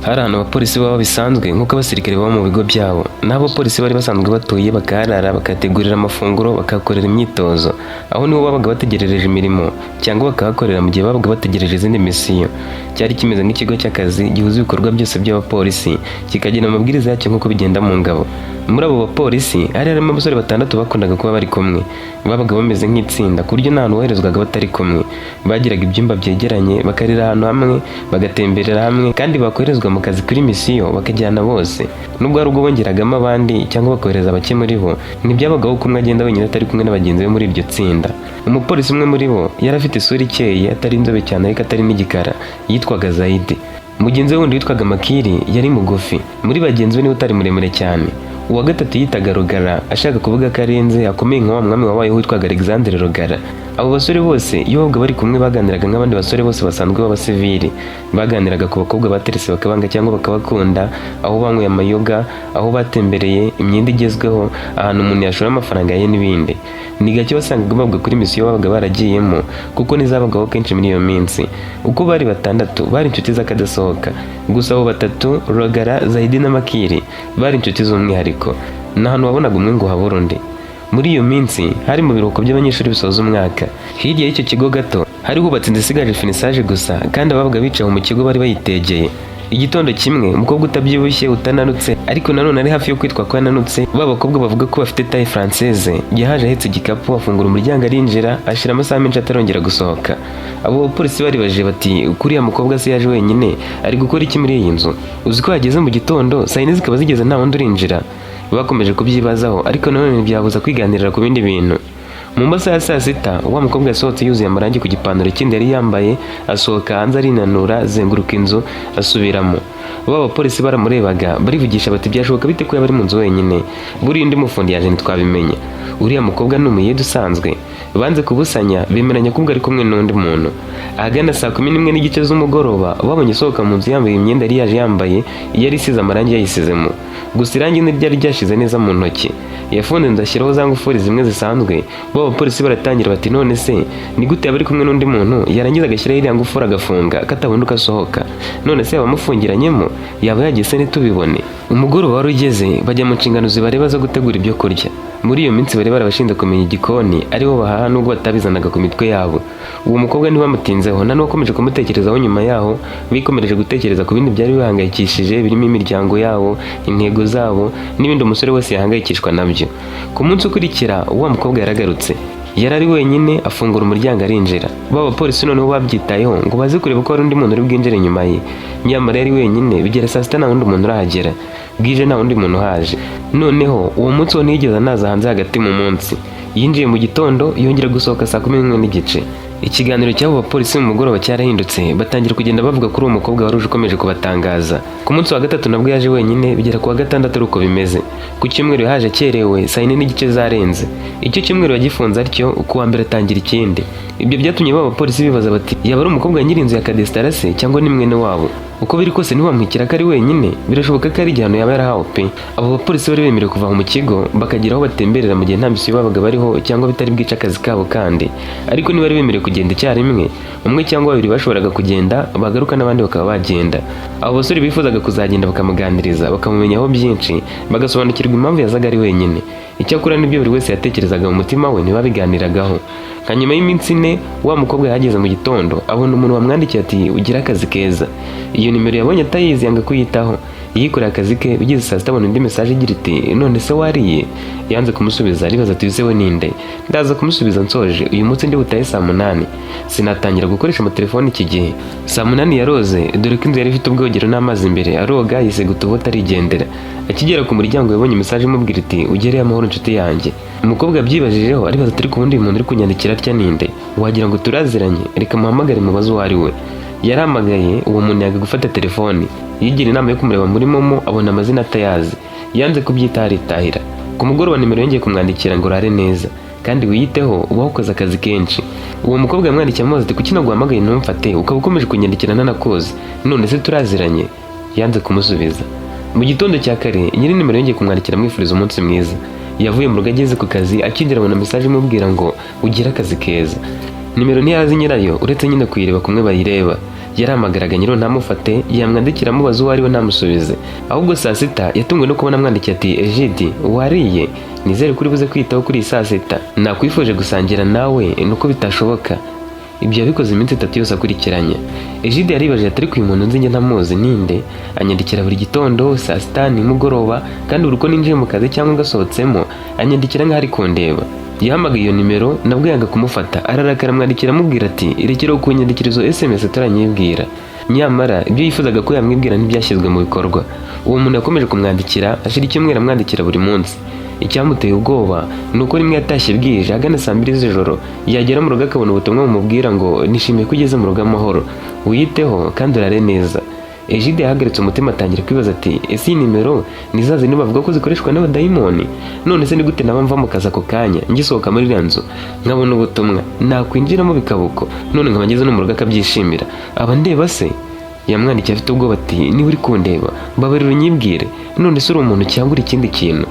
Hari ahantu abapolisi baba bisanzwe nk'uko abasirikare baba mu bigo byabo, naho abapolisi bari basanzwe batuye, bakaharara, bakahategurira amafunguro, bakahakorera imyitozo. Aho niho babaga bategerereje imirimo cyangwa bakahakorera mu gihe babaga bategereje izindi misiyo. Cyari kimeze nk'ikigo cy'akazi gihuza ibikorwa byose by'abapolisi, kikagira amabwiriza yacyo nk'uko bigenda mu ngabo. Muri abo bapolisi hari harimo abasore batandatu bakundaga kuba bari kumwe. Babaga bameze nk'itsinda, ku buryo nta hantu woherezwaga batari kumwe. Bagiraga ibyumba byegeranye, bakarira ahantu hamwe, bagatemberera hamwe, kandi bakoherezwa mu kazi kuri misiyo bakajyana bose. Nubwo hari ubwo bongeragamo abandi cyangwa bakohereza bake muri bo, ntibyabagaho ko umwe agenda wenyine atari kumwe na bagenzi be muri iryo tsinda. Umupolisi umwe muri bo yari afite isura ikeye, atari inzobe cyane ariko atari n'igikara, yitwaga Zayidi. Mugenzi we wundi witwaga Makiri yari mugufi, muri bagenzi be niwe utari muremure cyane. Uwa gatatu yitaga Rugara, ashaka kuvuga ko arenze, akomeye nka wa mwami wabayeho witwaga Alexandre Rugara. Abo basore bose iyo babaga bari kumwe baganiraga nk'abandi basore bose basanzwe b'abasivili. Baganiraga ku bakobwa baterese bakabanga cyangwa bakabakunda, aho banyweye amayoga, aho batembereye, imyenda igezweho, ahantu umuntu yashora amafaranga ye n'ibindi. Ni gake wasangaga bavuga kuri misiyo babaga baragiyemo, kuko ntizabagaho kenshi muri iyo minsi. Uko bari batandatu bari inshuti z'akadasohoka. Gusa abo batatu, Rugara, Zahidi na Makiri, bari inshuti z'umwihariko. Ni ahantu wabonaga umwe ngo uhabure undi. Muri iyo minsi hari mu biruhuko by'abanyeshuri bisoza umwaka. Hirya y'icyo kigo gato hari hubatse inzu isigaje finissage gusa, kandi ababaga bicaye mu kigo bari bayitegeye. Igitondo kimwe, umukobwa utabyibushye, utananutse, ariko nanone ari hafi yo kwitwa ko ananutse, ba bakobwa bavuga ko bafite taille française, yahaje ahetse igikapu, afungura umuryango arinjira, ashira amasaha menshi atarongera gusohoka. Abo bapolisi baribajije bati: "Kuriya mukobwa se yaje wenyine, ari gukora iki muri iyi nzu? Uzi ko yageze mu gitondo, saa 4 zikaba zigeze nta wundi urinjira?" Bakomeje kubyibazaho, ariko nanone ntibyabuza kwiganirira ku bindi bintu. Mu masaha ya saa 6, wa mukobwa yasohotse yuzuye amarangi ku gipantaro kindi yari yambaye, asohoka hanze arinanura, azenguruka inzu, asubiramo. Ba bapolisi baramurebaga barivugisha bati: "Byashoboka bite ko yaba ari mu nzu wenyine? Buriya undi mufundi yaje ntitwabimenya. Uriya mukobwa ni umuyede usanzwe." Banze kubusanya, bemeranya ko ubwo ari kumwe n'undi muntu. Ahagana saa 11:30 z'umugoroba, babonye asohoka mu nzu yambaye imyenda yari yaje yambaye, yari isize amarangi yayisizemo, gusa irangi ntiryari ryashize neza mu ntoki. Yafunze inzu, ashyiraho za ngufuri zimwe zisanzwe. Ba bapolisi baratangira bati: "None se ni gute yaba ari kumwe n'undi muntu, yarangiza agashyiraho iriya ngufuri agafunga, katabona uko asohoka? None se yaba amufungiranyemo? Yaba yagiye se ntitubibone?" Umugoroba wari ugeze, bajya mu nshingano zibareba zo gutegura ibyo kurya. Muri iyo minsi bari barabashinze kumenya igikoni aribo bahaha, nubwo batabizanaga ku mitwe yabo. Uwo mukobwa ntibamutinzeho, nta n'uwakomeje kumutekerezaho nyuma yaho. Bikomereje gutekereza ku bindi byari bibahangayikishije, birimo imiryango yabo, intego zabo n'ibindi umusore wese yahangayikishwa nabyo. Ku munsi ukurikira, wa mukobwa yaragarutse, yari ari wenyine, afungura umuryango arinjira. Ba bapolisi noneho babyitayeho ngo baze kureba ko hari undi muntu uri bwinjire nyuma ye, nyamara yari wenyine. Bigera saa 6 nta wundi muntu urahagera, bwije nta wundi muntu uhaje. Noneho uwo munsi wo ntiyigeze anaza hanze hagati mu munsi. Yinjiye mu gitondo, yongera gusohoka saa 11:30. Ikiganiro cy'abo bapolisi mu mugoroba cyarahindutse, batangira kugenda bavuga kuri uwo mukobwa wari uje ukomeje kubatangaza. Ku munsi wa gatatu nabwo yaje wenyine, bigera ku wa gatandatu ari uko bimeze. Ku cyumweru yahaje akerewe, saa 4:30 zarenze. Icyo cyumweru yagifunze atyo, ku wa mbere atangira ikindi. Ibyo byatumye ba bapolisi bibaza bati: "Yaba ari umukobwa nyiri inzu ya kadesitara se, cyangwa ni mwene wabo? Uko biri kose ntiwamwikira ko ari wenyine, birashoboka ko ari igihano yaba yarahawe pe." Abo bapolisi bari bemerewe kuva mu kigo bakagira aho batemberera mu gihe nta misiyo babaga bariho cyangwa bitari bwice akazi kabo kandi, ariko ntibari bemerewe kugenda icyarimwe. Umwe cyangwa babiri bashoboraga kugenda, bagaruka n'abandi bakaba bagenda. Abo basore bifuzaga kuzagenda bakamuganiriza, bakamumenyaho byinshi, bagasobanukirwa impamvu yazaga ari wenyine. Icyakora nibyo buri wese yatekerezaga mu mutima we, ntibabiganiragaho. Nka nyuma y'iminsi 4, wa mukobwa yahageze mu gitondo, abona umuntu wamwandikiye ati: "Ugire akazi keza." Iyo nimero yabonye atayizi, yanga kuyitaho, yikoreye akazi ke. Bigeze saa 6, abona indi message igira iti: "None se wariye?" Yanze kumusubiza, aribaza ati: "Ese we ninde? Ndaza kumusubiza nsoje. Uyu munsi ndi butahe saa 8, sinatangira gukoresha amatelefoni iki gihe." Saa 8 yaroze, dore ko inzu yari ifite ubwogero n'amazi imbere, aroga, yisiga utuvuta, arigendera. Akigera ku muryango, yabonye message imubwira iti: "Ugereye amahoro, inshuti yanjye." Umukobwa yabyibajijeho, aribaza ati: "Ariko ubundi uyu muntu uri kunyandikira atya ninde? Wagira ngo turaziranye. Reka muhamagare mubaze uwo ari we." Yarahamagaye, uwo muntu yanga gufata telefoni. Yigira inama yo kumureba muri MoMo, abona amazina atayazi. Yanze kubyitaho, aritahira. Ku mugoroba nimero yongeye kumwandikira ngo: "Urare neza kandi wiyiteho, uba wakoze akazi kenshi." Uwo mukobwa yamwandikiye amubaza ati: "Kuki naguhamagaye ntumfate, ukaba ukomeje kunyandikira ntanakuzi? None se turaziranye?" Yanze kumusubiza. Mu gitondo cya kare, nyiri nimero yongeye kumwandikira amwifuriza umunsi mwiza. Yavuye mu rugo ageze ku kazi, akinjira abona message imubwira ngo: "Ugire akazi keza." Nimero ntiyazi nyirayo, uretse nyine kuyireba kumwe bayireba. Yarahamagaraga nyirawo ntamufate, yamwandikira amubaza uwo ari we ntamusubize. Ahubwo saa sita yatunguwe no kubona amwandikiye ati: "Egide, wariye? Nizere ko uri buze kwitaho kuri iyi saa sita. Nakwifuje gusangira nawe nuko bitashoboka." Ibyo yabikoze iminsi 3 yose akurikiranye. Egide yaribajije ati: "Ariko uyu muntu nzi njye ntamuzi ninde? Anyandikira buri gitondo, saa sita, nimugoroba, kandi buri uko ninjiye mu kazi cyangwa ngasohotsemo anyandikira nk'aho ari kundeba." Yahamagaye iyo nimero, nabwo yanga kumufata. Ararakara, amwandikira amubwira ati: "Rekera kunyandikira izo SMS turanyibwira." Nyamara ibyo yifuzaga ko yamwibwira ntibyashyizwe mu bikorwa. Uwo muntu yakomeje kumwandikira, ashira icyumweru amwandikira buri munsi. Icyamuteye ubwoba ni uko rimwe yatashye bwije ahagana saa 2 z'ijoro, yagera mu rugo akabona ubutumwa bumubwira ngo: "Nishimiye ko ugeze mu rugo amahoro, wiyiteho kandi urare neza." Egide yahagaritse umutima, atangira kwibaza ati: "Ese iyi nimero ni za zindi bavuga ko zikoreshwa n'abadayimoni? None se ni gute naba mva mu kazi ako kanya ngisohoka muri iriya nzu nkabona ubutumwa, nakwinjiramo bikaba uko, none nkaba ngeze no mu rugo akabyishimira? Aba ndeba se?" Yamwandikiye afite ubwoba ati: "Niba uri kundeba, mbabarira unyibwire. None se uri umuntu cyangwa uri ikindi kintu?"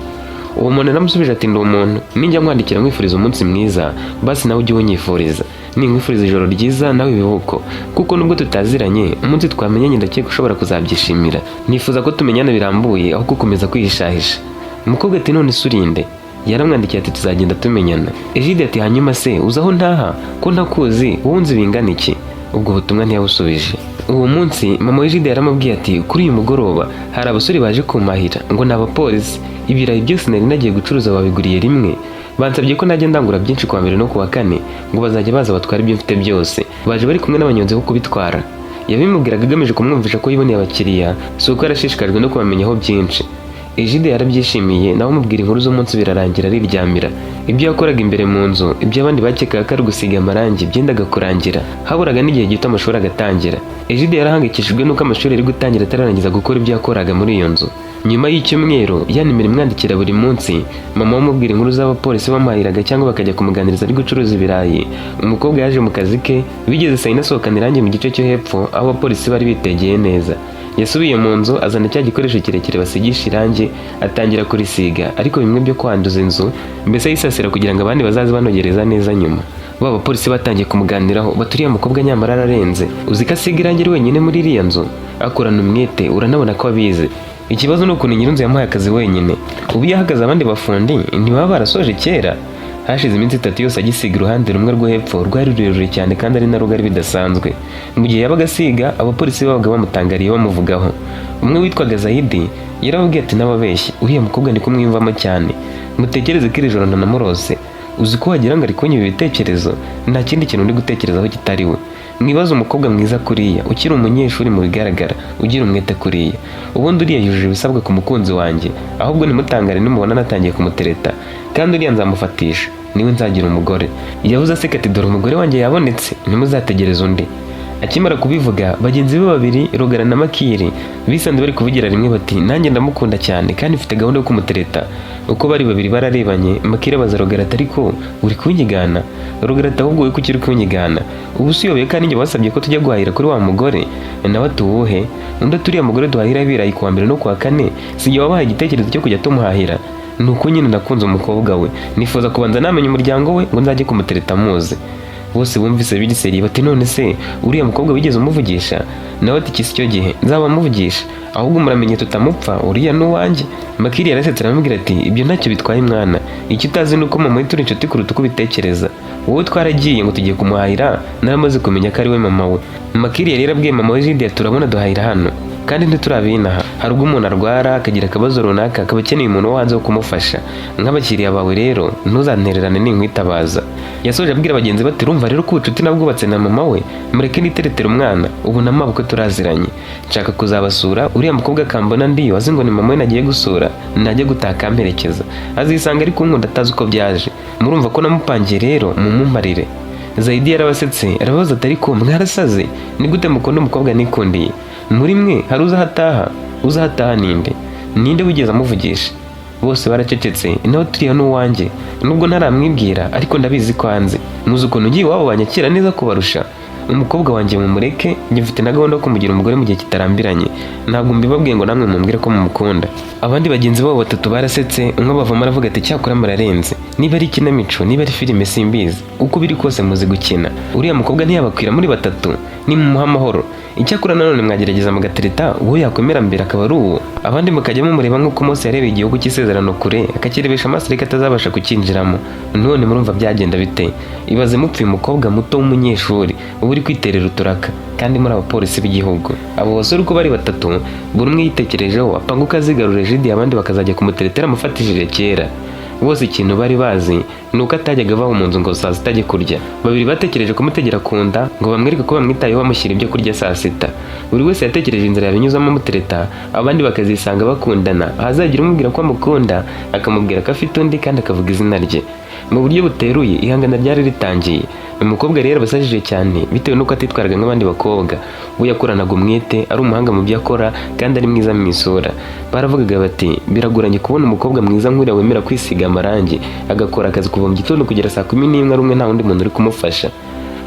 Uwo muntu yaramusubije ati: "Ndi umuntu. Ninjya nkwandikira nkwifuriza umunsi mwiza, basi nawe ujye uwunyifuriza. Ninkwifuriza ijoro ryiza, nawe ibihuko, kuko nubwo tutaziranye, umunsi twamenyanye ndakeka ushobora kuzabyishimira. Nifuza ko tumenyana birambuye aho gukomeza kwihishahisha." Umukobwa ati: "None se urinde?" Yaramwandikiye ati: "Tuzagenda tumenyana." Egide ati: "Hanyuma se uzi aho ntaha ko ntakuzi? Wowe unzi bingana iki?" Ubwo butumwa ntiyabusubije. Uwo munsi mama w'Egide yaramubwiye ati: "Kuri uyu mugoroba hari abasore baje kumahira ngo ni abapolisi. Ibirayi byose nari nagiye gucuruza babiguriye rimwe. Bansabye ko najya ndangura byinshi kuwa mbere no kuwa kane, ngo bazajya baza batwara ibyo mfite byose. Baje bari kumwe n'abanyonzi bo kubitwara." Yabimubwiraga agamije kumwumvisha ko yiboneye abakiriya, si uko yarashishikajwe no kubamenyaho byinshi. Egide yarabyishimiye, nawe amubwira inkuru z'umunsi, birarangira ariryamira. Ibyo yakoraga imbere mu nzu, ibyo abandi bakekaga ko ari ugusiga amarangi, byendaga kurangira. Haburaga n'igihe gito amashuri agatangira. Egide yarahangayikishijwe n'uko amashuri ari gutangira atararangiza gukora ibyo yakoraga muri iyo nzu. Nyuma y'icyumweru, ya nimero imwandikira buri munsi, mama we amubwira inkuru z'abapolisi bamuhahiraga cyangwa bakajya kumuganiriza ari gucuruza ibirayi. Umukobwa yaje mu kazi ke bigeze saa 4, asohokana irangi mu gice cyo hepfo aho abapolisi bari bitegeye neza. Yasubiye mu nzu, azana cya gikoresho kirekire basigisha irangi, atangira kurisiga, ariko bimwe byo kwanduza inzu, mbese ayisasira kugira ngo abandi bazaze banogereza neza nyuma. Ba bapolisi batangiye kumuganiraho bati: "Uriya mukobwa nyamara ararenze. Uzi ko asiga irangi ari wenyine muri iriya nzu? Akorana umwete, uranabona ko abizi. Ikibazo ni ukuntu nyir'inzu yamuhaye akazi wenyine. Ubu iyo ahagaze abandi bafundi ntibaba barasoje kera." Hashize iminsi 3 yose agisiga uruhande rumwe rwo hepfo, rwari rurerure cyane kandi ari na rugari bidasanzwe. Mu gihe yabaga asiga, abapolisi babaga bamutangariye, bamuvugaho. Umwe witwaga Zayidi yarababwiye ati: "N'ababeshyi, uriya mukobwa ndi kumwiyumvamo cyane. Mutekereze ko iri joro ntanamurose. Uzi ko wagira ngo ari kunyiba ibitekerezo? Nta kindi kintu ndi gutekerezaho kitari we. Mwibaze umukobwa mwiza kuriya, ukiri umunyeshuri mu bigaragara, ugira umwete kuriya. Ubundi uriya yujuje ibisabwa ku mukunzi wanjye. Ahubwo ntimutangare nimubona natangiye kumutereta, kandi uriya nzamufatisha, niwe nzagira umugore." Yavuze aseka ati: "Dore umugore wanjye yabonetse, ntimuzategereze undi." Akimara kubivuga, bagenzi be babiri, Rugara na Makiri, bisanze bari kuvugira rimwe bati: "Nanjye ndamukunda cyane kandi mfite gahunda yo kumutereta." Uko bari babiri bararebanye. Makiri abaza Rugara ati: "Ariko uri kunyigana?" Rugara ati: "Ahubwo wowe kuki uri kunyigana? Ubu si uyobewe kandi njye wasabye ko tujya guhahira kuri wa mugore?" Nawe ati: "Uwuhe?" Undi ati: "Uriya mugore duhahira ibirayi kuwa mbere no kuwa kane, si jye wabahaye igitekerezo cyo kujya tumuhahira? Ni uko nyine nakunze umukobwa we, nifuza kubanza namenya umuryango we ngo nzajye kumutereta muzi." Bose bumvise bigiseriye, bati: "None se uriya mukobwa wigeze umuvugisha?" Nawe ati: "Iki si cyo gihe, nzaba muvugisha. Ahubwo muramenye tutamupfa, uriya ni uwanjye." Makiri yarasetse, aramubwira ati: "Ibyo ntacyo bitwaye mwana. Icyo utazi ni uko mama we turi inshuti kuruta uko ubitekereza wowe. Twaragiye ngo tugiye kumuhahira, naramaze kumenya ko ari we mama we." Makiri yari yarabwiye mama we Jide: "Turabona duhahira hano kandi ntiturabinaha. Hari ubwo umuntu arwara akagira akabazo runaka, akaba akeneye umuntu wo hanze wo kumufasha nk'abakiriya bawe. Rero ntuzantererane ninkwitabaza." Yasoje abwira bagenzi bati: "Urumva rero ko ubucuti nabwubatse na mama we. Mureke niteretera umwana. Ubu na mabukwe turaziranye. Nshaka kuzabasura, uriya mukobwa akambona ndiyo, azi ngo ni mama we nagiye gusura. Najya gutaha akamperekeza, azisanga ari kunkunda atazi uko byaje. Murumva ko namupangiye, rero mumumparire." Zayidi yarabasetse, arababaza ati: "Ariko mwarasaze? Ni gute mukunda umukobwa nikundiye? Muri mwe hari uzi aho ataha? Uzi aho ataha ninde? Ninde wigeze amuvugisha?" Bose baracecetse. Nawe: "Turiya ni uwanjye. Nubwo ntaramwibwira, ariko ndabizi ko anzi. Muzi ukuntu ugiye iwabo banyakira neza kubarusha. Umukobwa wanjye mumureke. Njye mfite na gahunda yo kumugira umugore mu gihe kitarambiranye. Ntabwo mbibabwiye ngo namwe mumbwire ko mumukunda." Abandi bagenzi babo batatu barasetse. Umwe bavamo aravuga ati: "Cyakora murarenze. Niba ari ikinamico, niba ari filime, simbizi. Uko biri kose muzi gukina. Uriya mukobwa ntiyabakwira muri batatu. Nimumuha amahoro." Icyakora nanone mwagerageza mugatereta uwo yakwemera mbere akaba ari uwo, abandi mukajya mumureba nk'uko Mose yarebeye igihugu cy'isezerano kure, akakirebesha amaso ariko atazabasha kucyinjiramo. None murumva byagenda bite? Ibaze mupfuye umukobwa muto w'umunyeshuri uba uri kwiterera uturaka kandi muri abapolisi b'igihugu. Abo basore uko bari batatu, buri umwe yitekerejeho apanga uko azigarura Ejidi, abandi bakazajya kumuteretera amufatishije kera. Bose ikintu bari bazi ni uko atajyaga ava mu nzu ngo saa sita ajye kurya. Babiri batekereje kumutegera ku nda ngo bamwereke ko bamwitayeho, bamushyira ibyo kurya saa sita. Buri wese yatekereje inzira yabinyuzamo amutereta, abandi bakazisanga bakundana, ahazagira umubwira ko amukunda akamubwira ko afite undi kandi akavuga izina rye mu buryo buteruye. Ihangana ryari ritangiye. Umukobwa rero abasajije cyane bitewe n'uko atitwaraga nk'abandi bakobwa. We yakoranaga umwete, ari umuhanga mu byo akora kandi ari mwiza mu isura. Baravugaga bati: "Biragoranye kubona umukobwa mwiza nk'uriya wemera kwisiga amarangi, agakora akazi kuva mu gitondo kugera saa 11 ari umwe, nta wundi muntu uri kumufasha."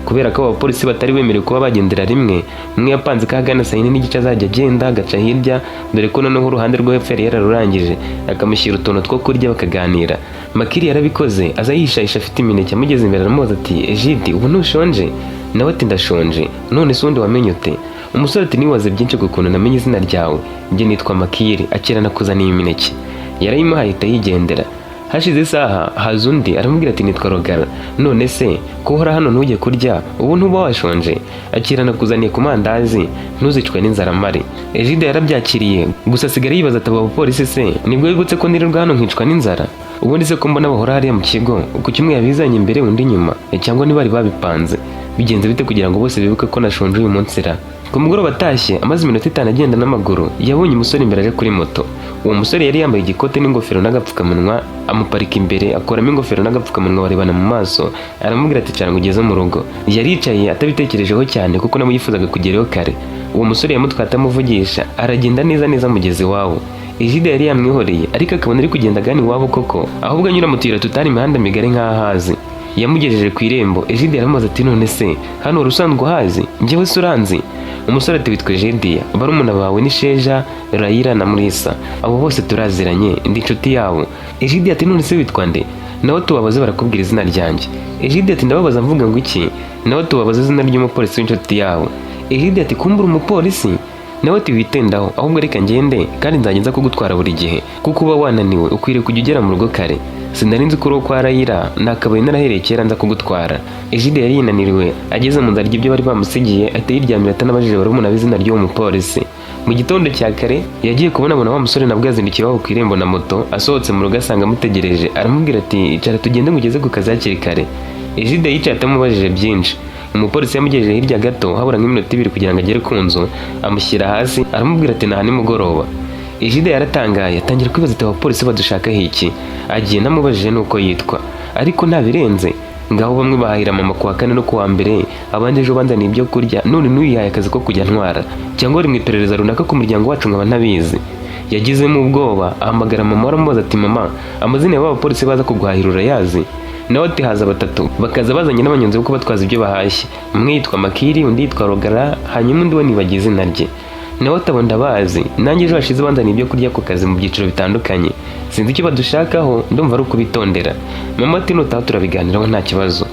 Kubera ko abapolisi batari bemerewe kuba bagendera rimwe, umwe yapanze ko ahagana saa 4:30 azajya agenda agaca hirya, dore ko noneho uruhande rwo hepfo yari yararurangije, akamushyira utuntu two kurya bakaganira. Makiri yarabikoze, aza yihishahisha afite imineke. Amugeze imbere aramubaza ati: "Ejidi, ubu ntushonje?" Nawe ati: "Ndashonje. None se ubundi wamenye ute?" Umusore ati: "Nibaze byinshi ku kuntu namenye izina ryawe. Njye nitwa Makiri, akira nakuzaniye imineke." Yarayimuhaye ahita yigendera. Hashize isaha haza undi, aramubwira ati: "Nitwa Rogara. None se ko uhora hano ntujye kurya, ubu ntuba washonje? Akira nakuzaniye ku mandazi, ntuzicwe n'inzara mari." Ejide yarabyakiriye, gusa asigara yibaza ati: "Aba bapolisi se nibwo bibutse ko nirirwa hano nkicwa n'inzara? Ubundi se ko mbona bahora hariya mu kigo, kuki umwe yabizanye imbere undi inyuma? Cyangwa ntibari babipanze? Bigenze bite kugira ngo bose bibuke ko nashonje uyu munsi ra?" Ku mugoroba atashye, amaze iminota 5 agenda n'amaguru, yabonye umusore imbere aje kuri moto. Uwo musore yari yambaye igikote n'ingofero n'agapfukamunwa. Amuparika imbere, akuramo ingofero n'agapfukamunwa, barebana mu maso, aramubwira ati: "Cara ngo ugeze mu rugo." Yaricaye atabitekerejeho cyane kuko nawe yifuzaga kugerayo kare. Uwo musore yamutwaye atamuvugisha, aragenda neza neza amugeza iwabo. Ejide yari yamwihoreye, ariko akabona ari kugenda agana iwabo koko, ahubwo anyura mu tuyira tutari imihanda migari nk'aho ahazi. Yamugejeje ku irembo. Ejide aramubaza ati: "None se hano wari usanzwe uhazi? Njyewe se uranzi?" Umusore ati: "Witwa Ejidiya, barumuna bawe ni Sheja, Rayira na Murisa. Abo bose turaziranye, ndi inshuti yabo." Ejide ati: "None se witwa nde?" Nawe tubabaze barakubwira izina ryanjye. Ejide ati: "Ndababaza mvuga ngo iki?" Nawe tubabaze izina ry'umupolisi w'inshuti yawe. Ejide ati: "Kumbura umupolisi?" Nawe ati: "Witendaho, ahubwo reka ngende, kandi nzajya nza kugutwara buri gihe kuko uba wananiwe, ukwiriye kujya ugera mu rugo kare. Sinari nzi ko uri kwa Rayira, nakabaye narahereye kera nza kugutwara." Ejide yari yinaniriwe. Ageze mu nzara ibyo bari bamusigiye, ahita yiryamira atanabajije barumuna b'izina ry'uwo mupolisi. Mu gitondo cya kare yagiye kubonabona wa musore nabwo yazindukiye iwabo ku irembo na moto. Asohotse mu rugo asanga amutegereje, aramubwira ati: "Icara tugende ngugeze ku kazi hakiri kare." Ejide yicaye atamubajije byinshi. Umupolisi yamugejeje hirya gato, habura nk'iminota 2 kugira ngo agere ku nzu, amushyira hasi, aramubwira ati: "Naha nimugoroba." Ejide yaratangaye, atangira kwibaza ati: "Abapolisi badushakaho iki? Agiye namubajije nuko yitwa, ariko ntabirenze ngaho. Bamwe bahahira mama kuwa kane no kuwa mbere, abandi ejo banzaniye ibyo kurya, none n'uyihaye akazi ko kujya ntwara. Cyangwa bari mu iperereza runaka ku muryango wacu nkaba ntabizi?" Yagizemo ubwoba, ahamagara mama, aramubaza ati: "Mama, amazina y'aba bapolisi baza kuguhahira urayazi?" Nawe ati: "Haza batatu, bakaza bazanye n'abanyonzi bo kubatwaza ibyo bahashye. Umwe yitwa Makiri, undi yitwa Rogara, hanyuma undi we nibagize izina rye." Nawe atabona: "Ndabazi, nanjye ejo hashize banzaniye ibyo kurya ku kazi mu byiciro bitandukanye. Sinzi icyo badushakaho, ndumva ari ukubitondera." Mama ati: "Nutaha turabiganiraho, nta kibazo."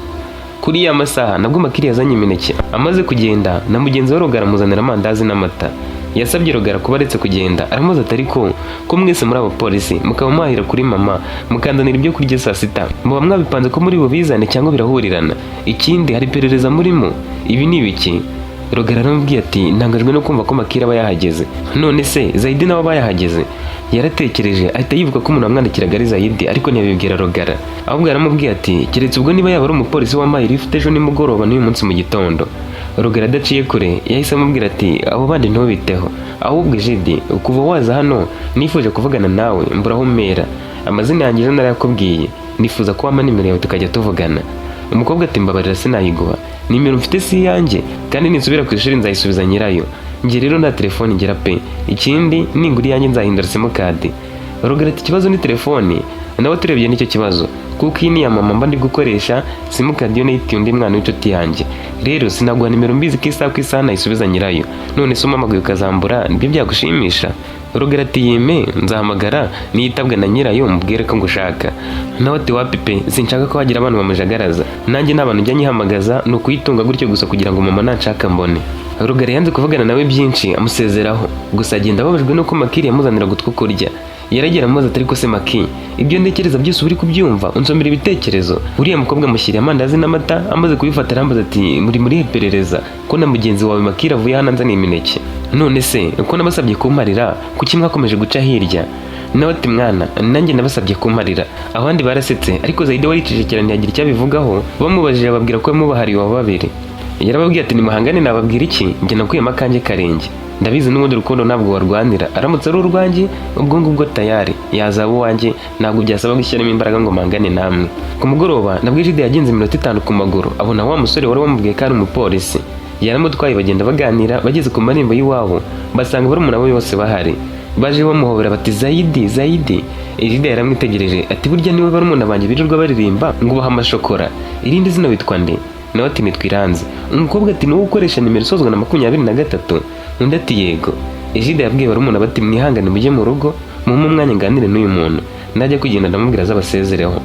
Kuri ya masaha nabwo Makiri yazanye imineke. Amaze kugenda na mugenzi we Rogara amuzanira amandazi n'amata. Yasabye Rogara kuba aretse kugenda, aramubaza ati: "Ariko ko mwese muri abapolisi, mukaba muhahira kuri mama, mukanzanira ibyo kurya saa sita, muba mwabipanze ko muri bubizane cyangwa birahurirana? Ikindi, hari iperereza murimo? Ibi ni ibiki?" Rogara aramubwiye ati: "Ntangajwe no kumva ko Makiri aba yahageze. None se Zayidi nawe aba yahageze?" Yaratekereje ahita yibuka ko umuntu wamwandikiraga ari Zayidi, ariko ntiyabibwira Rogara, ahubwo yaramubwiye ati: "Keretse ubwo niba yaba ari umupolisi wambaye lift ejo nimugoroba n'uyu munsi mu gitondo." Rogara adaciye kure yahise amubwira ati: "Abo bandi ntubiteho, ahubwo Ejidi, kuva waza hano nifuje kuvugana nawe mbura aho mpera. Amazina yanjye ejo narayakubwiye, nifuza ko wampa nimero yawe tukajya tuvugana." Umukobwa ati: "Mbabarira, sinayiguha. Nimero mfite si iyanjye, kandi ninsubira ku ishuri nzayisubiza nyirayo. Njye rero nta telefone ngira pe. Ikindi, ningura iyanjye nzahindura simukadi." Rogara ati: "Ikibazo ni telefone?" Nawe turebye nicyo kibazo, kuko iyi ni iya mama mba ndi gukoresha, simukadi yo nayitiye undi mwana w'inshuti yanjye. Rero sinaguha nimero mbizi ko isaha ku isaha nayisubiza nyirayo. None se umpamagaye ukazambura, nibyo byagushimisha?" Rogara ati: "Yeme, nzahamagara niyitabwa na nyirayo mubwire ko ngushaka." Nawe ati: "Wapi pe, sinshaka ko hagira abantu bamujagaraza. Nanjye nta bantu njya nyihamagaza, ni ukuyitunga gutyo gusa kugira ngo mama nanshaka mbone." Rugara yanze kuvugana nawe byinshi, amusezeraho gusa, agenda ababajwe nuko Makiri yamuzaniraga utwo kurya. Yaragera amubaza ati: "Ariko se Maki, ibyo ntekereza byose uri kubyumva, unsomera ibitekerezo? Uriya mukobwa amushyiriye amandazi n'amata, amaze kubifata arambaza ati: 'Muri muri iperereza ko na mugenzi wawe Makiri avuye hano anzaniye imineke? None se ko nabasabye kumparira, kuki mwakomeje guca hirya?" Nawe ati: "Mwana, nanjye nabasabye kumparira." Abandi barasetse, ariko Zayide waricecekera, ntiyagira icyo abivugaho. Bamubajije ababwira ko yamubahariye wa babiri. Yarababwiye ati: "Nimuhangane, nababwira iki? Njye nakuyemo akanjye karenge. Ndabizi n'ubundi urukundo ntabwo warwanira. Aramutse ari urwanjye, ubwo ngubwo tayari yazaba uwanjye, ntabwo byasaba gushyiramo imbaraga ngo mpangane namwe." Ku mugoroba nabwo Ejide yagenze iminota 5 ku maguru, abona wa musore wari wamubwiye ko ari umupolisi. Yaramutwaye, bagenda baganira. Bageze ku marembo y'iwabo, basanga barumuna be bose bahari, baje bamuhobera bati: "Zayidi, Zayidi!" Ejide yaramwitegereje ati: "Burya niwe barumuna banjye birirwa baririmba ngo ubaha amashokora? Irindi zina witwa nde?" Nawe ati: "Nitwa Iranzi." Umukobwa ati: "Niwowe ukoresha nimero isozwa na 23?" Undi ati: "Yego." Ejide yabwiye barumuna bati: "Mwihangane mujye mu rugo, mumpe umwanya nganire n'uyu muntu. Najya kugenda ndamubwira azabasezereho."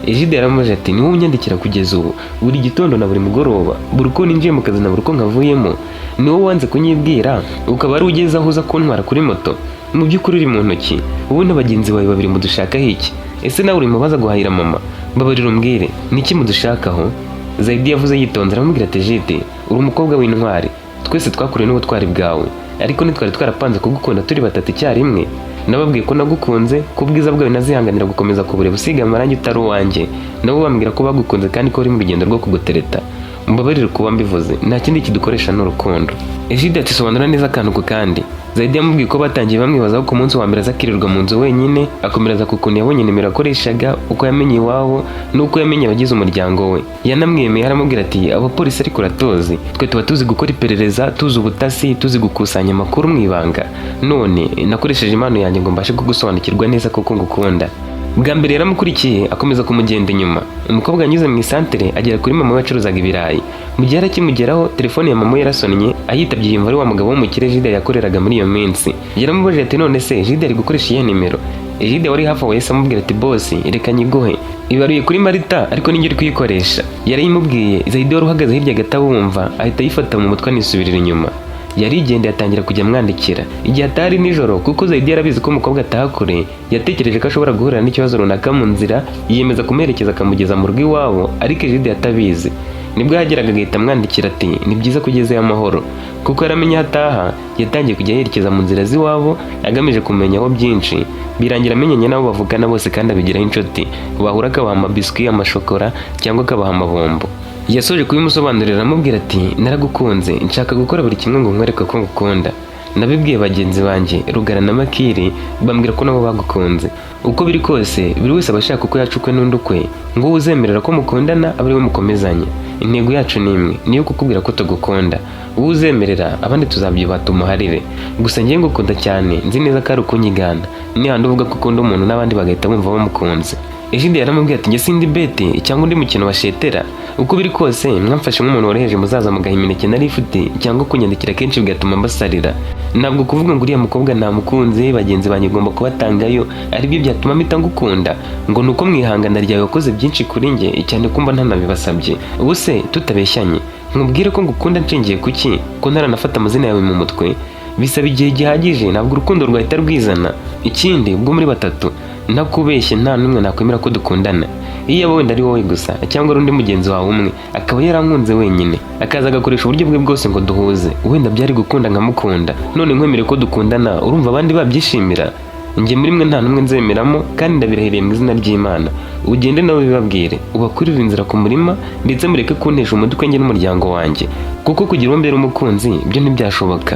Ejide yaramubajije ati: "Niwowe unyandikira kugeza ubu, buri gitondo na buri mugoroba, buri uko ninjiye mu kazi na buri uko nkavuyemo? Ni wowe wanze kunyibwira, ukaba ari ugeze aho uza kuntwara kuri moto? Mu by'ukuri uri mu ntoki? Wowe na bagenzi bawe babiri mudushakaho iki? Ese nawe uri mubaza guhahira mama? Mbabarira umbwire, ni iki mudushakaho?" Zayidi yavuze yitonze, aramubwira ati: "Jide, uri umukobwa w'intwari, twese twakuriwe n'ubutwari bwawe, ariko ntitwari twarapanze kugukunda turi batatu icyarimwe. Nababwiye ko nagukunze ku bwiza bwawe, nazihanganira gukomeza kubureba usiga amarangi utari uwanjye. Nabo bambwira ko bagukunze kandi ko bari mu rugendo rwo kugutereta. Mbabarire kuba mbivuze, nta kindi kidukoresha n'urukundo." Ejide ati: "Sobanura neza akantu ku kandi." Zayidi yamubwiye ko batangiye bamwibazaho ku munsi wa mbere aza akirirwa mu nzu wenyine, akomereza ku kuntu yabonye nimero yakoreshaga, uko yamenye iwabo n'uko yamenye abagize umuryango we. Yanamwemeye, aramubwira ati: "Abapolisi ariko uratuzi, twe tuba tuzi gukora iperereza, tuzi ubutasi, tuzi gukusanya amakuru mu ibanga. None nakoresheje impano yanjye ngo mbashe kugusobanukirwa neza kuko ngukunda." Bwa mbere yaramukurikiye, akomeza kumugenda inyuma. Umukobwa yanyuze mu isantere, agera kuri mama we wacuruzaga ibirayi. Mu gihe yari akimugeraho, telefone ya mama we yarasonnye. Ayitabye yumva ari wa mugabo w'umukire Jide yakoreraga muri iyo minsi. Yaramubajije ati: "None se Jide ari gukoresha iyihe nimero?" Jide wari hafi aho yahise amubwira ati: "Boss, reka nyiguhe, ibaruye kuri Marita, ariko ninjye uri kuyikoresha." Yarayimubwiye. Zayidi wari uhagaze hirya gato abumva, ahita ayifata mu mutwe, anisubirira inyuma. Yarigendeye, atangira kujya amwandikira igihe atari nijoro, kuko Zayidi yarabizi ko umukobwa ataha kure. Yatekereje ko ashobora guhurira n'ikibazo runaka mu nzira, yiyemeza kumuherekeza akamugeza mu rugo iwabo, ariko Ejide yatabizi. Nibwo yageraga agahita amwandikira ati: "Ni byiza ko ugezeyo amahoro." Kuko yaramenye aho ataha, yatangiye kujya yerekeza mu nzira z'iwabo agamije kumenyaho byinshi. Birangira amenyanye n'abo bavugana bose kandi abigiraho inshuti. Bahura akabaha amabiswi, amashokora cyangwa akabaha amabombo. Yasoje kubimusobanurira, aramubwira ati: "Naragukunze, nshaka gukora buri kimwe ngo nkwereke ko ngukunda. Nabibwiye bagenzi banjye Rugara na Makiri, bambwira ko nabo bagukunze. Uko biri kose, buri wese aba ashaka uko yaca ukwe n'undi ukwe, ngo uwo uzemerera ko mukundana abe ari we mukomezanya. Intego yacu ni imwe, niyo kukubwira ko tugukunda. Uwo uzemerera, abandi tuzabyubaha tumuharire. Gusa ngiye ngukunda cyane, nzi neza ko ari ukunyigana. Ni handi uvuga ko ukunda umuntu n'abandi bagahita bumva bamukunze." Ejide yaramubwiye ati: "Njye sindi beti cyangwa undi mukino washetera. Uko biri kose mwamfashe nk'umuntu woroheje, muzaza mugaha imineke nari ifite cyangwa kunyandikira kenshi bigatuma mbasarira. Ntabwo kuvuga ngo uriya mukobwa namukunze, bagenzi banjye ngomba kubatangayo, aribyo byatuma mpita ngukunda, ngo ni uko mu ihangana ryawe wakoze byinshi kuri njye, cyane ko mba ntanabibasabye. Ubu se tutabeshyanye, nkubwire ko ngukunda nshingiye kuki, ko ntaranafata amazina yawe mu mutwe? Bisaba igihe gihagije, ntabwo urukundo rwahita rwizana. Ikindi, ubwo muri batatu, ntakubeshye, nta n'umwe nakwemera ko dukundana. Iyo yaba wenda ari wowe gusa cyangwa ari undi mugenzi wawe umwe akaba yarankunze wenyine, akaza agakoresha uburyo bwe bwose ngo duhuze, wenda byari gukunda nkamukunda. None nkwemere ko dukundana, urumva abandi babyishimira? Njye muri mwe nta n'umwe nzemeramo, kandi ndabirahiriye mu izina ry'Imana. Ugende nawe bibabwire, ubakurire inzira ku murima, ndetse mureke kuntesha umutwe njye n'umuryango wanjye, kuko kugira uwo mbera umukunzi byo ntibyashoboka."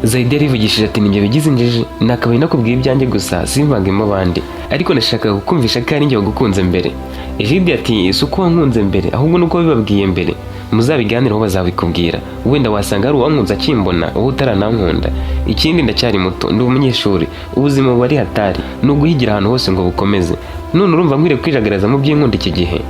Zayidi yarivugishije ati: "Nibyo bigize injiji, nakabaye nakubwiye ibyanjye gusa, simvangemo abandi, ariko nashakaga kukumvisha ko ari njye wagukunze mbere." Ejide ati: "Si uko wankunze mbere, ahubwo nuko wabibabwiye mbere. Muzabiganireho bazabikubwira. Wenda wasanga hari uwankunze akimbona, wowe utaranankunda. Ikindi, ndacyari muto, ndi umunyeshuri. Ubuzima buba ari hatari, ni uguhigira ahantu hose ngo bukomeze. None urumva nkwiriye kwijagaraza mu by'inkunda iki gihe?"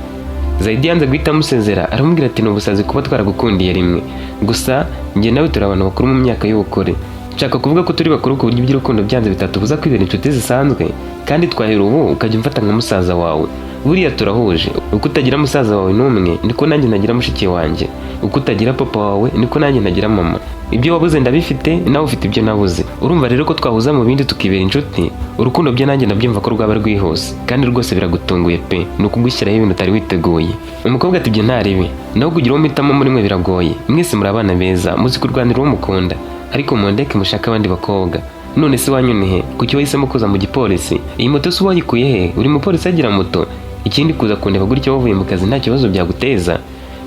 Zayidi yanze guhita amusezera, aramubwira ati: "Ni ubusazi kuba twaragukundiye rimwe. Gusa njye nawe turi abantu bakuru mu myaka y'ubukure. Nshaka kuvuga ko turi bakuru ku buryo iby'urukundo byanze bitatubuza kwibera inshuti zisanzwe, kandi twahera ubu ukajya umfata nka musaza wawe. Buriya turahuje. Uko utagira musaza wawe n'umwe, niko nanjye ntagira mushiki wanjye. Uko utagira papa wawe, niko nanjye ntagira mama. Ibyo wabuze ndabifite, nawe ufite ibyo nabuze. Urumva rero ko twahuza mu bindi tukibera inshuti. Urukundo byo nanjye ndabyumva ko rwaba rwihuse, kandi rwose biragutunguye pe, ni ukugushyiraho ibintu utari witeguye. Umukobwa ati: "Ibyo nta ribi. Naho kugira uwo mpitamo muri mwe biragoye. Mwese muri abana beza, muzi kurwanira uwo mukunda, ariko mundeke mushake abandi bakobwa. None se iwanyu ni he? Kuki wahisemo kuza mu gipolisi? Iyi moto se wayikuye he? Buri mupolisi agira moto? Ikindi, kuza kundeba gutya wavuye mu kazi, nta kibazo byaguteza?"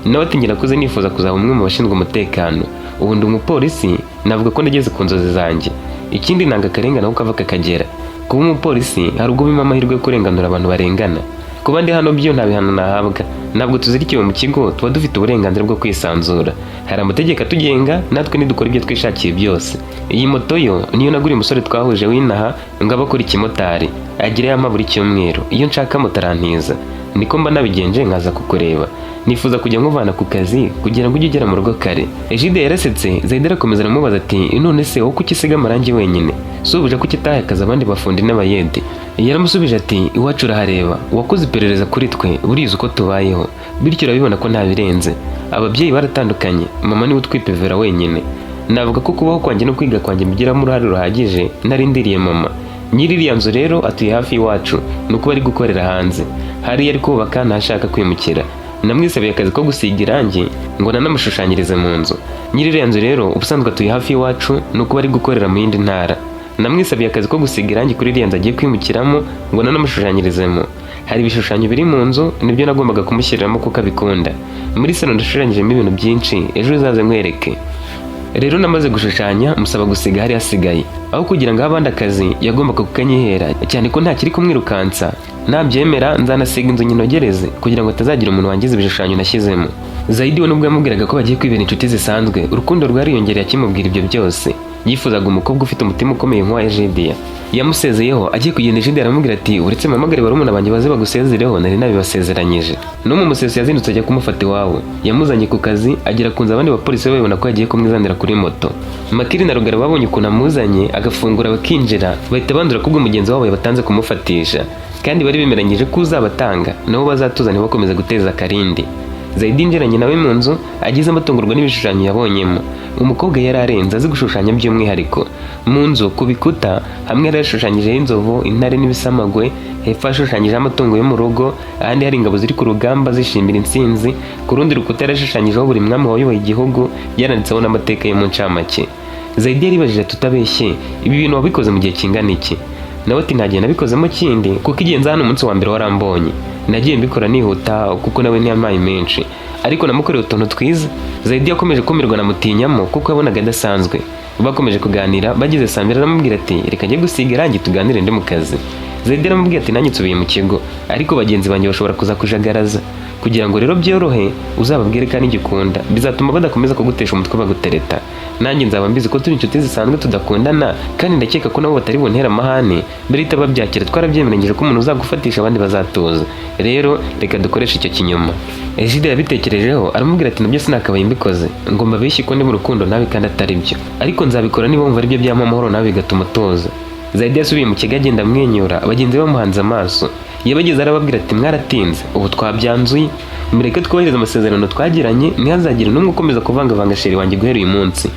Nawe ati: "Njye nakuze nifuza kuzaba umwe mu bashinzwe umutekano. Ubu ndi umupolisi, navuga ko nageze ku nzozi zanjye. Ikindi, nanga akarengane aho kava kakagera. Kuba umupolisi hari ubwo bimpa amahirwe yo kurenganura abantu barengana. Kuba ndi hano byo nta bihano nahabwa. Ntabwo tuzirikiwe mu kigo, tuba dufite uburenganzira bwo kwisanzura. Hari amategeko atugenga, natwe ntidukora ibyo twishakiye byose. Iyi moto yo niyo naguriye umusore twahuje w'inaha ngo abe akora ikimotari, agira yampa buri cyumweru. Iyo nshaka moto arantiza, niko mba nabigenje nkaza kukureba. Nifuza kujya nkuvana ku kazi kugira ngo ujye ugera mu rugo kare." Ejide yarasetse. Zayida arakomeza aramubaza ati: "None se wowe kuki usiga amarangi wenyine? Si ubuja, kuki utahaye akazi abandi bafundi n'abayede?" Yaramusubije ati: "Iwacu urahareba, wakoze iperereza kuri twe, burizi uko tubayeho, bityo urabibona ko nta birenze. Ababyeyi baratandukanye, mama niwe utwipevera wenyine. Navuga ko kubaho kwanjye no kwiga kwanjye mbigiramo uruhare ruhagije narindiriye mama. Nyiri iriya nzu rero atuye hafi y'iwacu, ni uko bari gukorera hanze hariya ari kubaka, ntashaka kwimukira. Namwisabiye akazi ko gusiga irangi ngo nanamushushanyirize mu nzu. Nyiri iriya nzu rero ubusanzwe atuye hafi y'iwacu, ni uko bari gukorera mu yindi ntara. Namwisabiye akazi ko gusiga irangi kuri iriya nzu agiye kwimukiramo ngo nanamushushanyirizemo. Hari ibishushanyo biri mu nzu, nibyo nagombaga kumushyiriramo kuko abikunda. Muri salo ndashushanyijemo ibintu byinshi, ejo uzaze nkwereke. Rero namaze gushushanya, musaba gusiga hari hasigaye. Aho kugira ngo ahe abandi akazi, yagombaga kukanyihera, cyane ko ntakiri kumwirukansa. Nabyemera nzanasiga inzu nyinogereze kugira ngo atazagira umuntu wangiza ibishushanyo nashyizemo." Zayidi we, nubwo yamubwiraga ko bagiye kwibera inshuti zisanzwe, urukundo rwariyongereye akimubwira ibyo byose. Yifuzaga umukobwa ufite umutima ukomeye nk'uwa Egidiya. Yamusezeyeho agiye kugenda, Egidiya aramubwira ati: "Uretse mpamagare barumuna banjye baze bagusezereho, nari nabibasezeranyije." No mu museso yazindutse ajya kumufata iwabo. Yamuzanye ku kazi, agera ku nzu abandi bapolisi babibona ko yagiye kumwizanira kuri moto. Makiri na Rugara babonye ukuntu amuzanye, agafungura bakinjira, bahita bandura kubwo mugenzi wabo yabatanze kumufatisha, kandi bari bemeranyije ko uzabatanga nabo bazatuza, ntibakomeze guteza akarindi. Zayidi yinjiranye nawe mu nzu, agezemo atungurwa n'ibishushanyo yabonyemo. Umukobwa yari arenze, azi gushushanya by'umwihariko. Mu nzu ku bikuta hamwe yari yashushanyijeho inzovu, intare n'ibisamagwe, hepfo hashushanyijeho amatungo yo mu rugo, ahandi hari ingabo ziri ku rugamba zishimira intsinzi. Ku rundi rukuta yarashushanyijeho buri mwami wayoboye igihugu, yaranditseho n'amateka ye mu ncamake. Zayidi yaribajije ati: "Utabeshye, ibi bintu wabikoze mu gihe kingana iki?" Nawe ati: "Nta gihe nabikozemo kindi, kuko igihe nza hano umunsi wa mbere warambonye. Nagiye mbikora nihuta, kuko nawe ntiyampaye menshi, ariko namukoreye utuntu twiza." Zayidi yakomeje kumirwa na mutinyamo kuko yabonaga adasanzwe. Bakomeje kuganira, bageze saa 2 aramubwira ati: "Reka njye gusiga irangi tuganire ndi mu kazi." Zayidi aramubwira ati: "Nanjye nsubiye mu kigo, ariko bagenzi banjye bashobora kuza kujagaraza. Kugira ngo rero byorohe, uzababwire kandi ngikunda, bizatuma badakomeza kugutesha umutwe bagutereta. Nanjye nzaba mbizi ko turi inshuti zisanzwe tudakundana, kandi ndakeka ko nabo batari buntere amahane, barihita babyakira. Twarabyemeranyije ko umuntu uzagufatisha abandi bazatuza. Rero reka dukoreshe icyo kinyoma." Egide yabitekerejeho, aramubwira ati: "Nabyo sinakabaye mbikoze ngo mbabeshye ko ndi mu rukundo nawe kandi atari byo, ariko nzabikora niba wumva aribyo byampa amahoro nawe bigatuma utuza." Zayidi yasubiye mu kigo agenda amwenyura, bagenzi be bamuhanze amaso. Yabageze arababwira ati: "Mwaratinze, ubu twabyanzuye. Mureke twubahirize amasezerano twagiranye, ntihazagire n'umwe ukomeza kuvangavanga chéri wanjye guhera uyu munsi."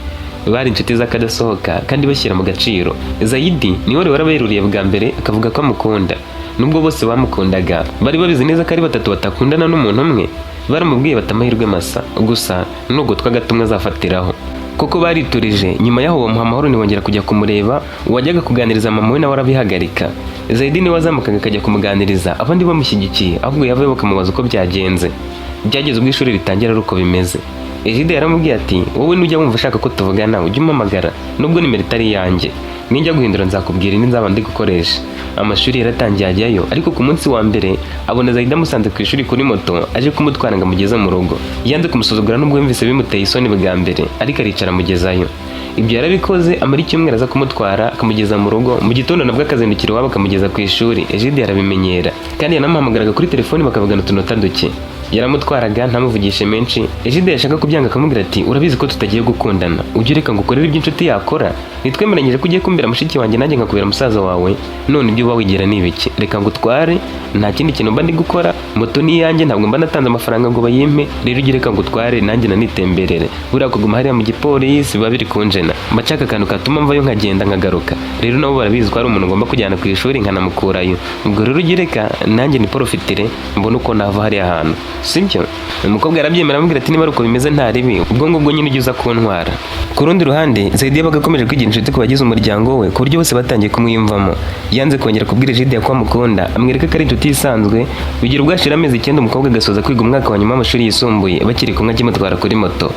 Bari inshuti z'akadasohoka kandi bashyira mu gaciro. Zayidi niwe wari waraberuriye bwa mbere akavuga ko amukunda. Nubwo bose bamukundaga, bari babizi neza ko ari batatu batakundana n'umuntu umwe. Baramubwiye bati: "Amahirwe masa, gusa nugutwa gato umwe azafatiraho." Koko bariturije. Nyuma yaho bamuha amahoro, ntibongera kujya kumureba. Uwajyaga kuganiriza mama we nawe arabihagarika. Zayidi niwe wazamukaga akajya kumuganiriza, abandi bamushyigikiye, ahubwo yavayo bakamubaza uko byagenze. Byageze ubwo ishuri ritangira ari uko bimeze. Egide yaramubwiye ati: "Wowe nujya wumva ushaka ko tuvugana, ujye umpamagara, nubwo nimero itari iyanjye. Ninjya guhindura nzakubwira indi nzaba ndi gukoresha." Amashuri yaratangiye ajyayo, ariko ku munsi wa mbere abona Zayida amusanze ku ishuri kuri moto, aje kumutwara ngo amugeze mu rugo. Yanze kumusuzugura nubwo yumvise bimuteye isoni bwa mbere, ariko aricara amugezayo. Ibyo yarabikoze amara icyumweru aza kumutwara akamugeza mu rugo, mu gitondo nabwo akazindukira iwabo akamugeza ku ishuri. Egide yarabimenyera, kandi yanamuhamagaraga kuri telefoni bakavugana utunota duke. Yaramutwaraga ntamuvugishe menshi. Egide yashaka kubyanga akamubwira ati: "Urabizi ko tutagiye gukundana, ujye ureka ngo ukorere ibyo inshuti yakora. Nitwemeranyije ko ugiye kumbera mushiki wanjye, nanjye nkakubera musaza wawe? None ibyo uba wigira ni ibiki? Reka ngo utware, nta kindi kintu mba ndi gukora. Moto ni iyanjye, ntabwo mba natanze amafaranga ngo bayimpe. Rero ujye ureka ngo utware, nanjye nanitemberere. Buriya kuguma hariya mu gipolisi biba biri kunjena, mba nshaka akantu katuma mvayo nkagenda nkagaruka. Rero nabo barabizi ko hari umuntu ngomba kujyana ku ishuri nkanamukurayo. Ubwo rero ujye ureka nanjye niporofitire, mbone uko nava hariya hantu, sibyo?" Umukobwa yarabyemera, amubwira ati: "Niba ari uko bimeze, nta ribi, ubwo ngubwo nyine ujye uza kuntwara." Ku rundi ruhande, Zaidi yabaga akomeje kwigira inshuti ku bagize umuryango we, ku buryo bose batangiye kumwiyumvamo. Yanze kongera kubwira Egide ko amukunda, amwereka ko ari inshuti isanzwe. Bigira ubwo hashira amezi 9, umukobwa agasoza kwiga umwaka wa nyuma w'amashuri yisumbuye, bakiri kumwe akimutwara kuri moto.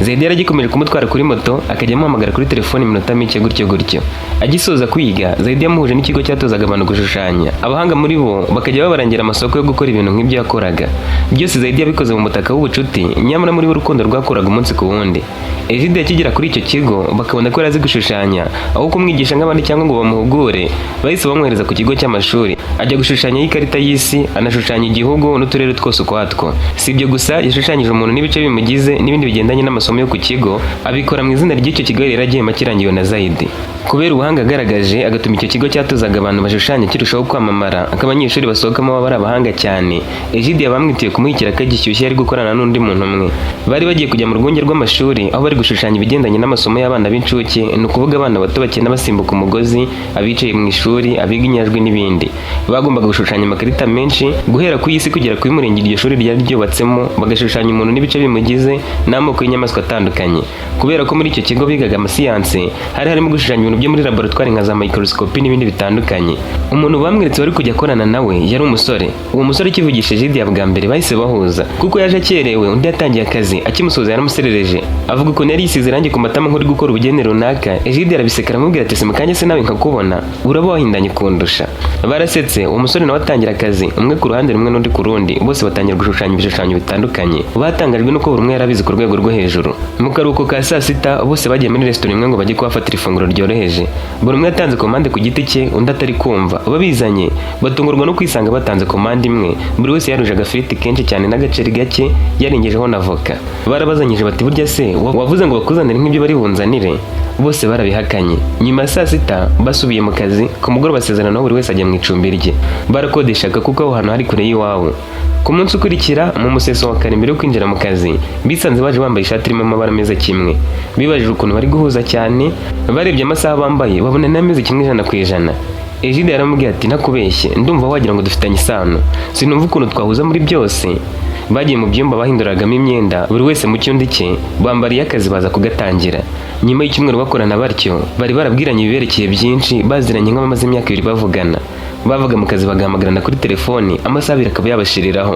Zaidi yaragikomeje kumutwara kuri moto, akajya amuhamagara kuri telefone iminota mike, gutyo gutyo. Agisoza kwiga, Zaidi yamuhuje n'ikigo cyatozaga abantu gushushanya, abahanga muri bo bakajya babarangira amasoko yo gukora ibintu nk'ibyo yakoraga. Byose Zaidi yabikoze mu mutaka w'ubucuti, nyamara muri bo urukundo rwakuraga umunsi ku wundi. Egide akigera kuri icyo kigo, bakabona ko yari azi gushushanya. Aho kumwigisha nk'abandi cyangwa ngo bamuhugure, bahise bamwohereza ku kigo cy'amashuri, ajya gushushanya ikarita y'isi, anashushanya igihugu n'uturere twose ukwatwo. Si ibyo gusa, yashushanyije umuntu n'ibice bimugize n'ibindi bigendanye n'amasomo yo ku kigo, abikora mu izina ry'icyo kigo yari yaragiyemo akirangiwe na Zaidi. Kubera ubuhanga agaragaje, agatuma icyo kigo cyatozaga abantu bashushanya kirushaho kwamamara, ko abanyeshuri basohokamo baba ari abahanga cyane, Egide yabamwitiye kumuha ikiraka gishyushye yari gukorana n'undi muntu umwe. Bari bagiye kujya mu rwunge rw'amashuri, aho bari gushushanya ibigendanye n'amasomo y'abana b'incuke, ni ukuvuga abana bato bakina basimbuka umugozi, abicaye mu ishuri, abiga inyajwi n'ibindi. Bagombaga gushushanya amakarita menshi, guhera ku isi kugera ku y'umurenge iryo shuri ryari ryubatsemo, bagashushanya umuntu n'ibice bimugize n'amoko y'inyamaswa atandukanye. Kubera ko muri icyo kigo bigaga amasiyanse, hari harimo gushushanya ibintu byo muri laboratwari nka za microscopy n'ibindi bitandukanye. Umuntu bamweretse wari kujya akorana nawe yari umusore. Uwo musore akivugishije Egide bwa mbere, bahise bahuza, kuko yaje akerewe, undi yatangiye akazi. Akimusuhuza yaramuserereje, avuga ukuntu yari yisize irangi ku matama nk'uri gukora ubugeni runaka. Egide arabiseka, aramubwira ati: "Simukanya se nawe nkakubona, uraba wahindanye kundusha." Barasetse, uwo musore nawe atangira akazi, umwe ku ruhande rumwe n'undi ku rundi, bose batangira gushushanya ibishushanyo bitandukanye. Batangajwe nuko buri umwe yarabizi ku rwego rwo hejuru. Mu karuhuko ka saa sita, bose bagiye muri resitora imwe ngo bajye kuhafatira ifunguro ryoroheje. Buri umwe yatanze komande ku giti cye, undi atari kumva. Babizanye, batungurwa no kwisanga batanze komande imwe. Buri wese yaruje agafiriti kenshi cyane n'agaceri gake, yarengejeho na voka. Barabazanyije bati: "Burya se wavuze ngo bakuzanire nk'ibyo bari bunzanire?" Bose barabihakanye. Nyuma ya saa sita basubiye mu kazi. Ku mugoroba basezeranaho, buri wese ajya mu icumbi rye. Barakodeshaga kuko aho hantu hari kure y'iwabo. Ku munsi ukurikira, mu museso wa kare, mbere yo kwinjira mu kazi, bisanze baje bambaye ishati irimo amabara meza kimwe. Bibajije ukuntu bari guhuza cyane. Barebye amasaha bambaye, babona n'ameze kimwe 100%. Egide yaramubwiye ati: "Ntakubeshye, ndumva wagira ngo dufitanye isano, sinumva ukuntu twahuza muri byose." Bagiye mu byumba bahinduragamo imyenda, buri wese mu cyundi cye, bambariye akazi, baza kugatangira. Nyuma y'icyumweru bakorana batyo, bari barabwiranye ibiberekeye byinshi, baziranye nk'abamaze imyaka 2 bavugana. Bavaga mu kazi bagahamagarana kuri telefoni, amasaha 2 akaba yabashiriraho.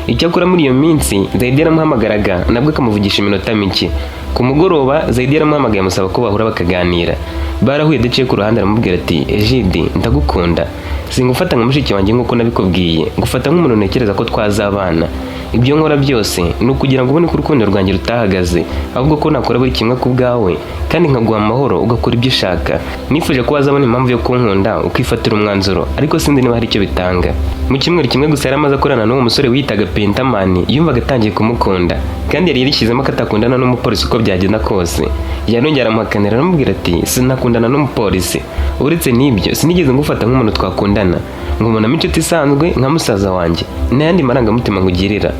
Icyakora muri iyo minsi Zaidi yaramuhamagaraga, nabwo akamuvugisha iminota mike. Ku mugoroba Zaidi yaramuhamagaye, amusaba ko bahura bakaganira. Barahuye, adaciye ku ruhande aramubwira ati: "Egide, ndagukunda. Singufata nka mushiki wanjye nk'uko nabikubwiye, ngufata nk'umuntu ntekereza ko twazabana. Ibyo nkora byose ni ukugira ngo ubone ko urukundo rwanjye rutahagaze, ahubwo ko nakora buri kimwe ku bwawe kandi nkaguha amahoro ugakora ibyo ushaka. Nifuje ko wazabona impamvu yo kunkunda ukifatira umwanzuro, ariko sinzi niba hari icyo bitanga." Mu cyumweru kimwe gusa yari amaze akorana n'uwo musore wiyitaga Pentamani, yumvaga atangiye kumukunda, kandi yari yarishyizemo ko atakundana n'umupolisi uko byagenda kose. Yarongera aramuhakanira, aramubwira ati: "Sinakundana n'umupolisi. Uretse n'ibyo, sinigeze ngufata nk'umuntu twakundana, nkubonamo inshuti isanzwe nka musaza wanjye, n'ayandi marangamutima nkugirira.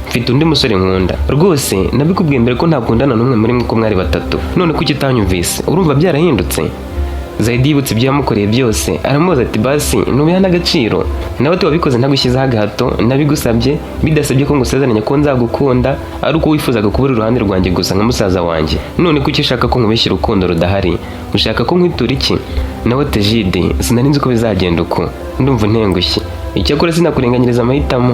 Mfite undi musore nkunda rwose. Nabikubwiye mbere ko ntakundana n'umwe muri mwe uko mwari batatu, none kuki utanyumvise? Urumva byarahindutse?" Zaidi yibutse ibyo yamukoreye byose, aramubaza ati: "Basi ntubiha n'agaciro?" Nawe ati: "Wabikoze ntagushyizeho agahato, nabigusabye bidasabye ko ngusezeranya ko nzagukunda, ari uko wifuzaga kuba uri iruhande rwanjye gusa nka musaza wanjye. None kuki ushaka ko nkubeshyira urukundo rudahari? Ushaka ko nkwitura iki?" Nawe ati: "Egide, sinari nzi ko bizagenda uko, ndumva untengushye. Icyakora sinakurenganyiriza amahitamo."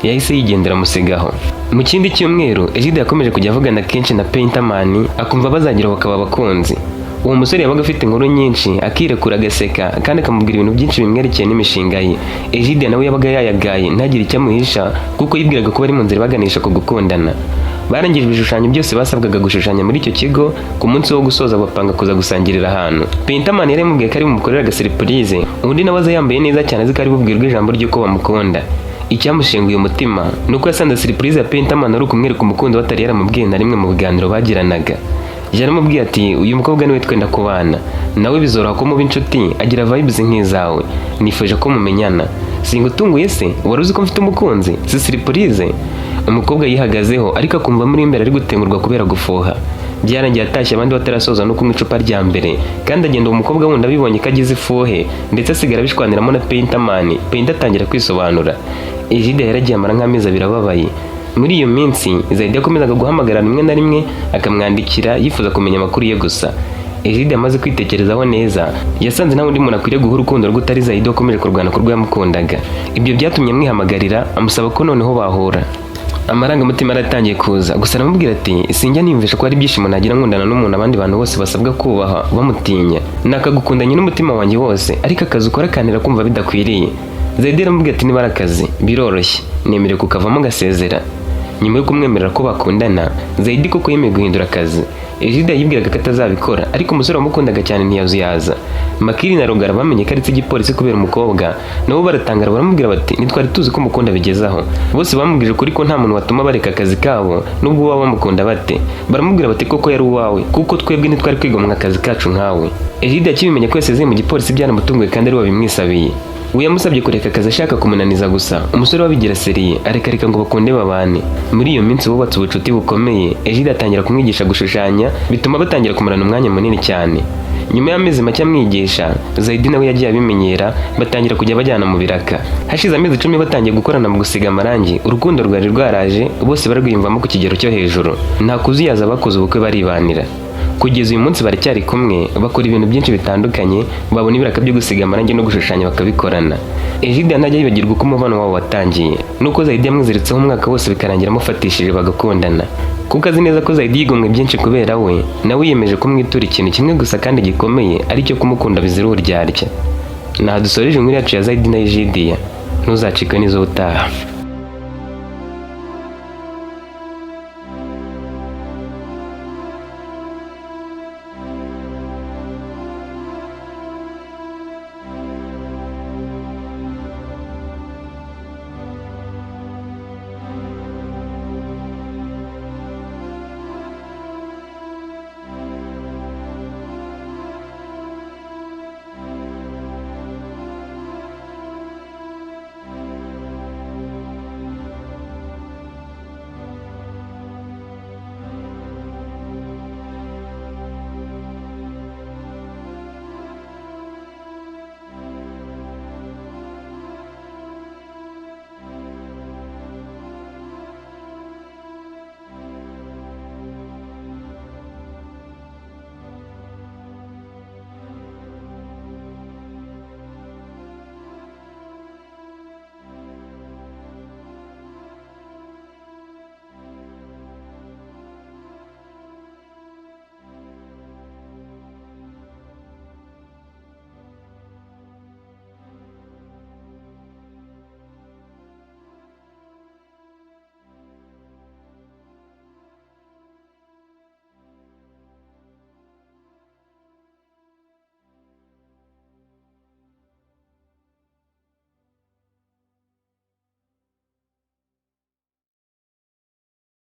Yahise yigendera, amusigaho. Mu kindi cyumweru, Egide yakomeje kujya avugana kenshi na Pentamani, akumva bazagira bakaba abakunzi. Uwo musore yabaga afite inkuru nyinshi, akirekura, agaseka, kandi akamubwira ibintu byinshi bimwerekeye n'imishinga ye. Egide nawe yabaga yayagaye, ntagire icyo amuhisha, kuko yibwiraga ko bari mu nzira ibaganisha ku gukundana. Barangije ibishushanyo byose basabwaga gushushanya muri icyo kigo. Ku munsi wo gusoza, bapanga kuza gusangirira ahantu. Pentamani yari yamubwiye ko ari bumukorere agasurprise, undi nawe aza yambaye neza cyane, azi ko ari bubwirwe ijambo ry'uko bamukunda. Icyamushenguye umutima ni uko yasanze surprise ya Painterman ari ukumwereka umukunzi we atari yaramubwiye na rimwe mu biganiro bagiranaga. Yaramubwiye ati: "Uyu mukobwa niwe twenda kubana nawe, bizoroha ko muba inshuti, agira vibes nk'izawe, nifuje ko mumenyana. Singutunguye se? Wari uzi ko mfite umukunzi? Si surprise?" Umukobwa yihagazeho, ariko akumva muri imbere ari gutengurwa kubera gufuha. Byarangiye atashye abandi batarasoza no kunywa icupa rya mbere, kandi agenda uwo mukobwa wundi abibonye ko agize ifuhe, ndetse asigara abishwaniramo na Painterman. Painter atangira kwisobanura. Egide yaragiye amara nk'amezi 2 ababaye. Muri iyo minsi Zaidi yakomezaga guhamagara rimwe na rimwe, akamwandikira yifuza kumenya amakuru ye gusa. Egide amaze kwitekerezaho neza, yasanze nta wundi muntu akwiriye guha urukundo rwe utari Zaidi wakomeje kurwana ku rwo yamukundaga. Ibyo byatumye amwihamagarira, amusaba ko noneho bahura. Amarangamutima yaratangiye kuza gusa, aramubwira ati: "Sinjya niyumvisha ko hari ibyishimo nagira nkundana n'umuntu abandi bantu bose basabwa kubaha bamutinya. Nakagukundanye n'umutima wanjye wose, ariko akazi ukora kantera kumva bidakwiriye." Zaidi aramubwira ati: "Niba ari akazi biroroshye, nemerewe kukavamo ngasezera." Nyuma yo kumwemerera ko bakundana, Zaidi koko yemeye guhindura akazi. Egide yibwiraga ko atazabikora, ariko umusore wamukundaga cyane ntiyazuyaza. Makiri na Rugara bamenye ko aretse igipolisi kubera umukobwa, nabo baratangara, baramubwira bati: "Ntitwari tuzi ko umukunda bigezaho." Bose bamubwije ukuri ko nta muntu watuma bareka akazi kabo nubwo baba bamukunda bate. Baramubwira bati: "Koko yari uwawe, kuko twebwe ntitwari kwigomwa akazi kacu nkawe." Egide akibimenya ko yasezeye mu gipolisi byaramutunguye, kandi ari we wabimwisabiye. We yamusabye kureka akazi ashaka kumunaniza gusa. Umusore wabigira sérieux, areka reka ngo bakunde babane. Muri iyo minsi bubatse ubucuti bukomeye. Egide atangira kumwigisha gushushanya, bituma batangira kumarana umwanya munini cyane. Nyuma y'amezi make amwigisha, Zaidi nawe yagiye abimenyera, batangira kujya bajyana mu biraka. Hashize amezi 10 batangiye gukorana mu gusiga amarangi. Urukundo rwari rwaraje, bose barwiyumvamo ku kigero cyo hejuru. Nta kuzuyaza, bakoze ubukwe, baribanira. Kugeza uyu munsi baracyari kumwe, bakora ibintu byinshi bitandukanye, babona ibiraka byo gusiga amarangi no gushushanya bakabikorana. Egide ntajya yibagirwa uko umubano wabo watangiye, nuko Zaidi yamwiziritseho umwaka wose, bikarangira amufatishije bagakundana. Kuko azi neza ko Zaidi yigomwe byinshi kubera we, nawe yiyemeje kumwitura ikintu kimwe gusa kandi gikomeye, aricyo kumukunda bizira uburyarya. Naha dusoreje inkuru yacu ya Zaidi na Egidiya. Ntuzacikwe n'iz'ubutaha.